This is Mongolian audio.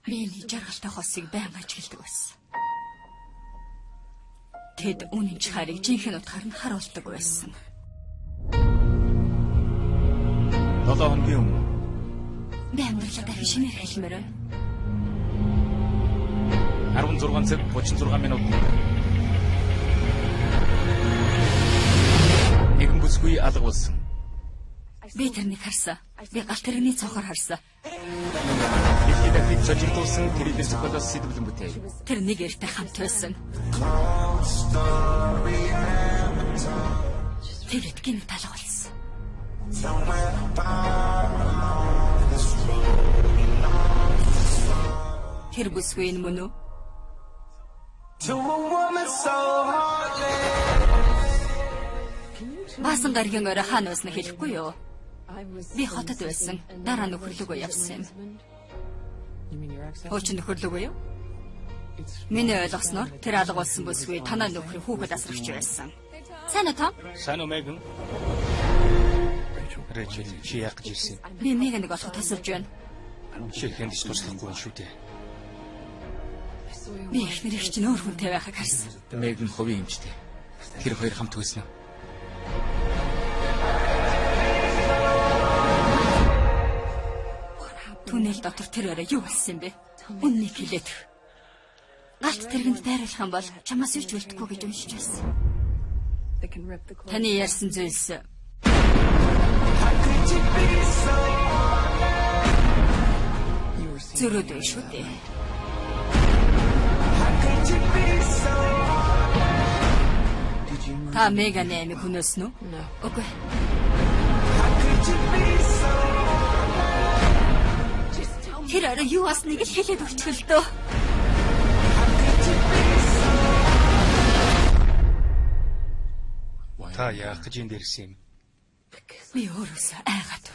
Би энэ жаргалтай хосыг байнга ажигладаг байсан. Тэд үнэн чарыг жинхэнэ утгаар нь харуулдаг байсан. 7 хоногийн өмнө би амьдралаа дахин шинээр хэлмээр байна. 16 цаг 36 минут. Нэгэн бүсгүй алга болсон. Би тэрнийг харсан. Би галт тэрэгний цонхоор харсан. Дэлхий дахийг цожигдуулсан триллер зохиолоос сэтгэлэн бүтээв. Тэр нэг эртэй хамт байсан. Тэр гинт алга болсон. Тэр бүсгүй энэ мөн үү? Баасан гарагийн орой хаана байсныг хэлэхгүй юу? Би хотод байсан. Дараа нөхөрлөгөө явсан юм. Хуучин нөхөрлөгөө юу? Миний ойлгосноор тэр алга болсон бүсгүй танаа нөхрийн хүүхэд асрагч байсан. Сайн уу, Том? Сайн уу, Меган? Рэйчел, чи яах гэж ирсэн юм? Би Меганыг олоход тусалж байна. Чи хэнд ч туслахгүй юм шүү дээ. Би эхнэрийг чинь өөр хүнтэй байхыг харсан. Меган хувийн эмчтэй. Тэр хоёр хамт байсан уу? Түнэл дотор тэр орой юу болсон юм бэ? Үннийг хэлээд. Галт тэргэнд дайруулах юм бол чамаас юу ч үлдэхгүй гэж уншиж байсан. Таны ярьсан зүйлс зөрөөд байна шүү дээ. Та Меганы амийг хөнөөсөн үү? Үгүй. Тэр орой юу болсныг л хэлээд өгчих л дөө. Та яах гэж энд ирсэн юм? Би өөрөөсөө айгаад байна.